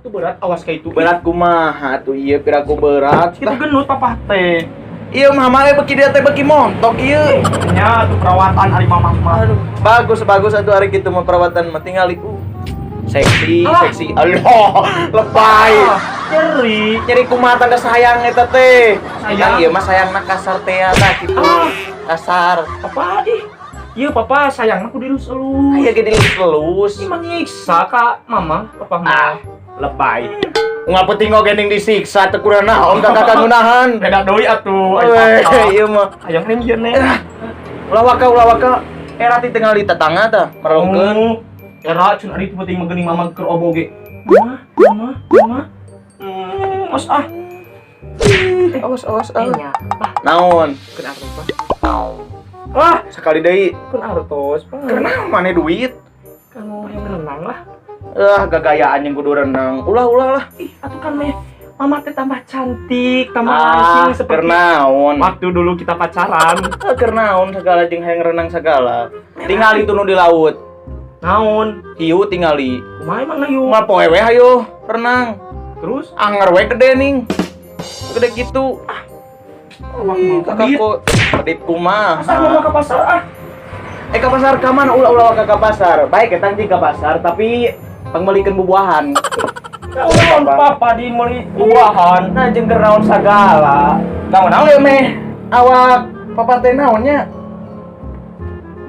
Atuh berat awas ka itu. Berat kumaha atuh ieu piraku berat. Kitu genut papa teh. Ieu mama we beuki dia teh beuki montok ieu. Nya atuh perawatan ari mamah mah. Aduh, bagus bagus atuh ari kitu mah perawatan mah tingali. Seksi, seksi. Allah, lebay. Nyeri, nyeri kumaha tanda sayang eta teh. Sayang ieu mah sayangna kasar teh tah kitu. Kasar. Papa ih. Ieu papa sayangna kudu dilus-elus. Aya ge dilus-elus. Ih manyiksa ka mama, papa mah. Ah, lebay. Unggal penting oge ning disiksa teu kurang naon kakak ngunahan. Beda deui atuh ai papa. Ieu mah. Hayang rem ieu neh. Ulah waka ulah waka. Era ti tingali tetangga tah merelongkeun. Era cun ari penting mah geuning mama keur obo ge. Mama, mama, mama. Os ah. Awas awas ah. Naon? Keun artos, Pak. Wah, sekali deui. Keun artos, Pak. Keur naon maneh duit? Kanggo hayang renang lah. Ah, gagayaan yang kudu renang. Ulah-ulah lah. Ih, atuh kan meh mama teh tambah cantik, tambah langsing seperti keur naon. Waktu dulu kita pacaran. Keur naon segala jeung hayang renang segala. Tingali tunu di laut. Naon? Hiu tingali. Kumaha emang hiu? Mah poe we hayo renang. Terus anger we gede ning. Gede gitu. Ah. Kakak kok pedit kumaha? Pasar mau ke pasar ah. Ke pasar ka mana? Ulah-ulah ka pasar. Baik eta anjing ka pasar tapi pangmeulikeun bubuahan. Naon papa di meuli bubuahan? Nah jeung keur naon sagala. Naon-naon ieu meh awak papa teh naon nya?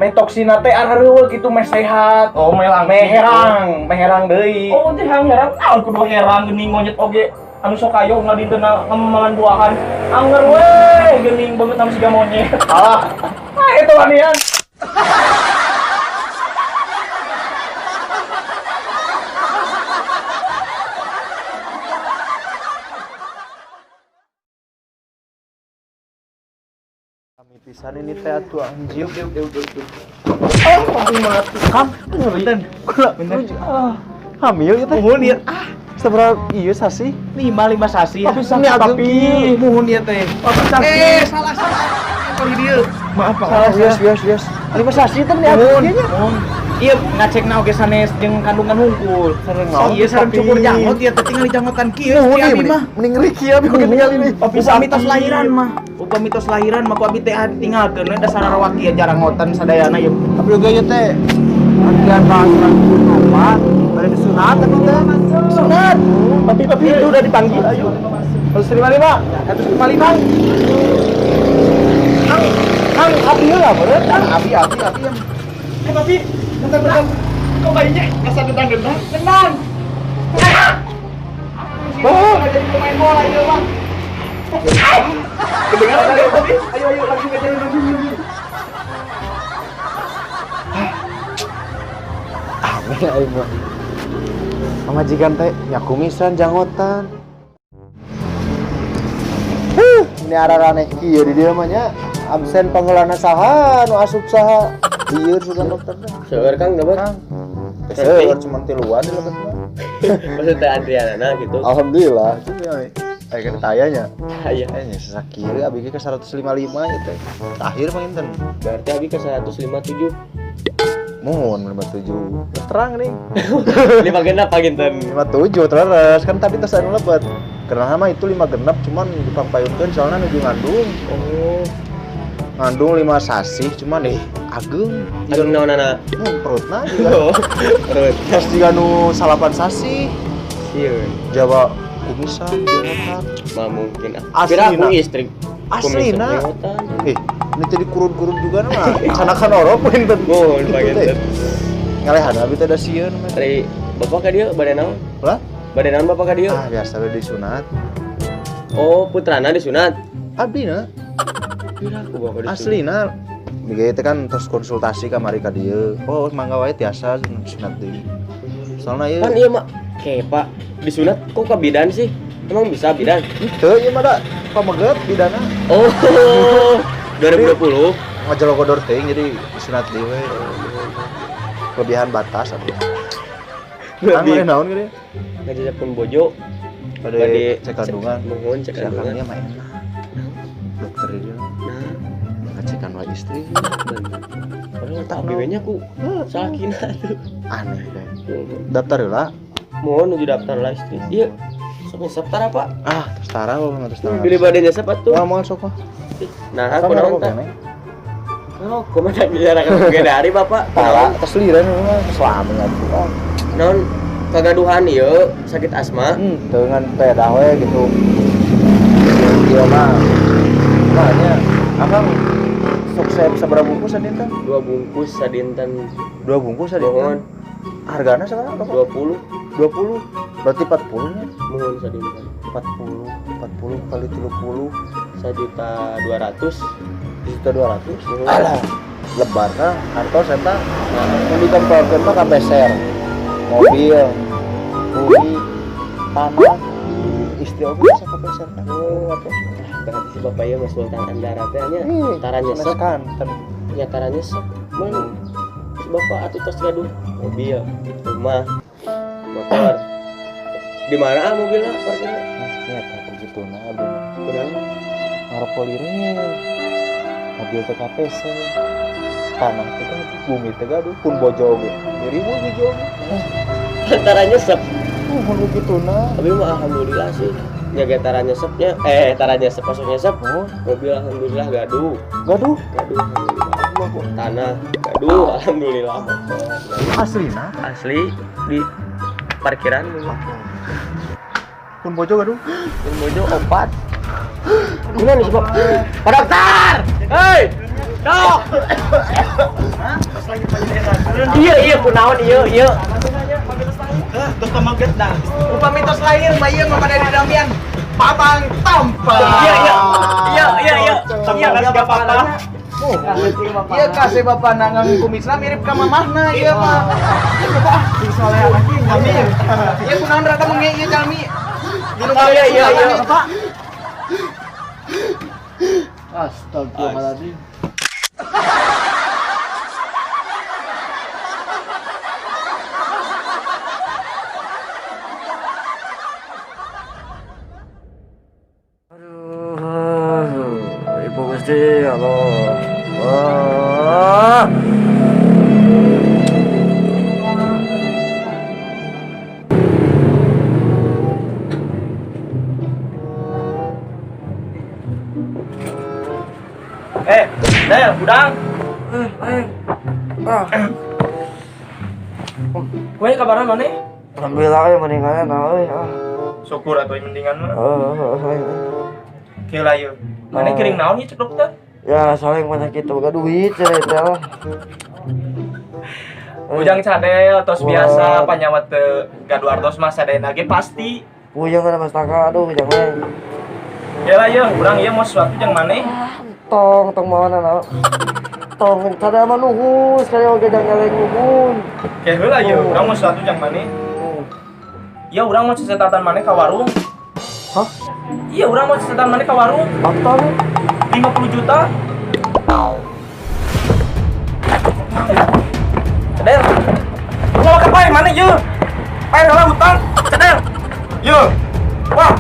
Meh toksina teh areueuh kitu meh sehat. Oh, meh langsing. Meh herang, meh herang deui. Oh, teh herang naon kudu herang geuning monyet oge anu sok ayo ngadintena ngemalan buahan. Anger we geuning beungeut anu siga monyet. Alah. Ah, itu wanian. Pisan ini teh atuh anjir. Oh, papi mati. Kam, punten. Kula punten. Hamil ieu teh. Muhun ieu. Ah, sabaraha ieu sasi? 5 sasi. Tapi sakit tapi muhun ieu teh. Tapi salah salah. Kali dieu. Maaf, Pak. Salah, yes, yes, yes. 5 sasi teh nih muhun. Ieu ngacekna oge sanes jeung kandungan hungkul. Sareng naon? Ieu sareng cukur janggot ieu teh tingali janggotan kieu si abi mah. Mending ngeri kieu abi oge ningali nih. Upami tos lahiran mah. Upami tos lahiran mah ku abi teh ditinggalkeun we dasar rawaki jarang ngotan sadayana ieu. Tapi oge ieu teh antian bahasa opat bade disunat tapi teh. Sunat. Papi itu udah dipanggil ayo. 155. 155. Kang, Kang abi heula beureut. Abi abi abi. Papi, bentar-bentar. Kok bayinya rasa gendang-gendang? Gendang. Oh, jadi pemain bola ieu mah. Kedengaran enggak, Papi? Ayo ayo langsung aja langsung. Amin aing mah. Pamajikan teh nyakumisan janggotan. Ini ararane kieu di dieu mah nya. Absen panggeulana saha nu asup saha. Ieu sudah dokter teh. Seueur Kang dapat. Seueur cuman tiluan di lebet mah. Maksud teh Adriana gitu. Alhamdulillah. Aya kan taya nya. Aya. Aya sakieu abi ge ke 155 ieu teh. Terakhir mah inten. Berarti abi ke 157. Mohon 57. Terang nih. 5 genap paginten. 57 terus kan tapi tos anu lebet. Karena mah itu 5 genap cuman dipampayunkeun soalna nuju ngandung. Oh. Ngandung 5 sasih cuman ageng. Ageng naonana? Perutna juga. Oh, perut. Terus juga nu 8 sasih. Sieun. Jawa kumisan jenggotan. Mah mungkin ah. Aslina. Kira aku istri. Aslina. Ini jadi kurun-kurun juga mah. Canakan orok punten. Mohon paginten. Ngalehan abi teh da sieun mah. Ari bapak ka dieu bade naon? Lah? Bade naon bapak ka dieu? Ah, biasa we disunat. Oh, putrana disunat. Abdi na. Kira aku bapak disunat. Aslina. Bieu teh kan terus konsultasi kamari ka dieu. Oh, mangga wae tiasa sunat deui. Soalna ieu kan ieu mah kepa disunat kok ke bidan sih? Emang bisa bidan? Henteu ieu mah da pameget bidana. Oh. 2020 ngajelogodor teuing jadi disunat deui we. Kelebihan batas atuh. Kang mah naon geuning? Ngajajapkeun bojo bade cek kandungan. Nuhun cek kandungan. Kandungannya mah enak. Dokter ieu. Nah, ngecekan wae istri. Padahal tak abi we nya ku salakina atuh. Aneh deh. Daftar heula. Mohon nuju daftar lah istri. Iya. Sok nyesep tara, Pak. Ah, terus tara mah terus tara. Beli bade nyesep atuh. Moal moal sok mah. Nah, Akang kunaon ngarokok tah? keneh. Oh, kumaha bicara kan dari Bapak? Tara tos liren mah selama atuh. Ah. Naon kagaduhan ieu sakit asma? Dengan pedah we gitu. Ieu mah. Makanya akang sok sabaraha bungkus sadinten? 2 bungkus sadinten. 2 bungkus sadinten. Mohon. Hargana sabaraha Bapak? 20. 20. Berarti 40 nya. Mohon sadinten. 40, 40 kali 30 1.200.000. 1.200.000. Alah, lebar kah? Artos eta. Mun ditempelkeun mah ka peser. Mobil, bumi, tanah, istri oge bisa ka peser kan. Oh, artos. Berarti si bapak ieu mah Sultan Andara teh nya. Ih, Tara nyesep. sanes kanten. Nya tara nyesep. Mun si bapak atuh tos gaduh mobil, rumah, motor. Di mana ah mobilna parkirna? Nya eta begituna abdi mah. Kunaon? Ngarokok liren. Mobil teh ka peser. Tanah teh gaduh, bumi teh gaduh, pun bojo oge. Dirimu hiji oge. Tara nyesep. Mun begituna. Tapi mah alhamdulillah sih. Nyaga tara nyesepnya, tara nyesep masuk nyesep. Oh, Mobil alhamdulillah gaduh. gaduh. Gaduh alhamdulillah. Tanah gaduh alhamdulillah. Aslina. Asli di parkiran Pun bojo gaduh. Pun bojo opat. Gimana nih sebab? Pak dokter! Hei! Dok! Iya iya kunaon iya iya. Upami tos lahir mah ieu mah pada didamian Babang Tampan. Iya iya. Iya iya iya. Iya siga papa. Iya kasih bapak nangang kumisna mirip ka mamahna ieu mah. Sing soleh lagi. Amin. Ieu kunaon rada mengi ieu jalmi. Iya iya iya. Pak. Astagfirullahaladzim. Aduh, Ibu Gusti, Allah. Wah. Del, udang. Kue kabaran mana? Alhamdulillah ya mendingan euy. Syukur atuh mendingan mah. Kieu lah ieu. Mana kering naon ieu cek dokter? Ya saling penyakit boga duit cerita lah. Ujang cadel tos biasa panyawa teu gaduh artos mah sadayana ge pasti. Puyeng kana mastaka aduh jangan. Ya lah ieu, urang ieu mau sesuatu jang maneh. Tong tong mawana na. Tong kada mah nuhun sekali oge jang nyaleng nuhun. Ke heula ieu, urang mau sesuatu jang maneh. Iya, urang mau cecetatan maneh ka warung. Hah? Iya, urang mau cecetatan maneh ka warung. Apa? 50 juta. Cedel. Mau ke pae mana ieu? Pae heula hutang. Cedel. Ieu. Wah.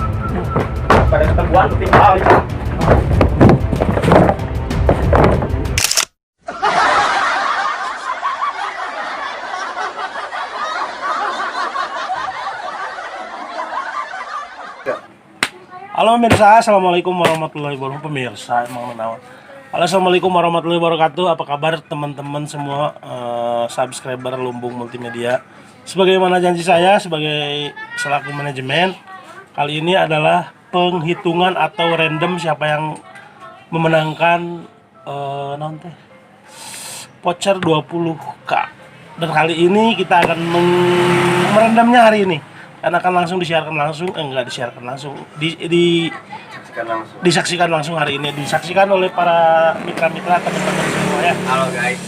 Pada ketemuan tinggal. Halo pemirsa, assalamualaikum warahmatullahi wabarakatuh. Pemirsa, emang menawan. Halo, assalamualaikum warahmatullahi wabarakatuh. Apa kabar teman-teman semua subscriber Lumbung Multimedia? Sebagaimana janji saya sebagai selaku manajemen, kali ini adalah penghitungan atau random siapa yang memenangkan naon teh? Voucher 20K. Dan kali ini kita akan merendomnya hari ini. Dan akan langsung disiarkan langsung, enggak disiarkan langsung, disaksikan langsung hari ini, disaksikan oleh para mitra-mitra teman-teman semua ya. Halo guys.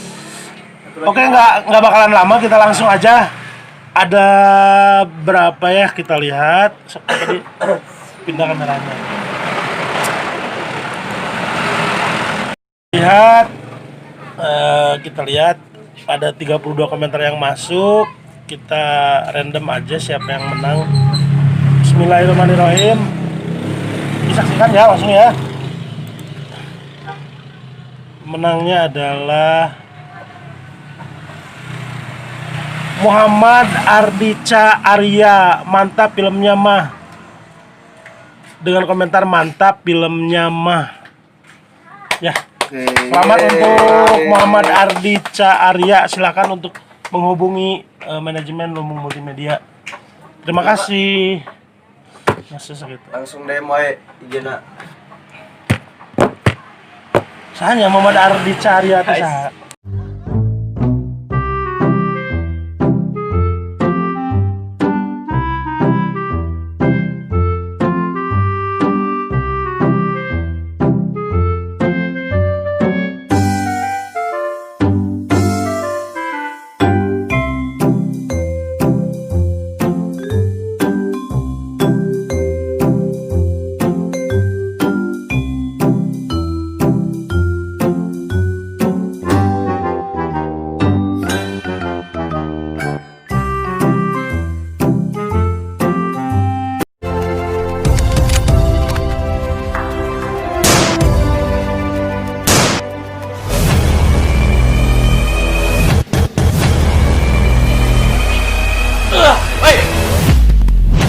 Oke, nggak bakalan lama, kita langsung aja. Ada berapa ya kita lihat. Tadi pindah kameranya. Lihat, kita lihat ada 32 komentar yang masuk. Kita random aja siapa yang menang. Bismillahirrahmanirrahim. Disaksikan ya langsung ya. Menangnya adalah Muhammad Ardica Arya, mantap filmnya mah. Dengan komentar mantap filmnya mah. Ya. Selamat untuk Muhammad Ardica Arya. Silakan untuk menghubungi manajemen Lumbung Multimedia. Terima kasih. Masih sakit. Langsung DM wae IG-na. Sahanya Muhammad Ardica Arya teh saha?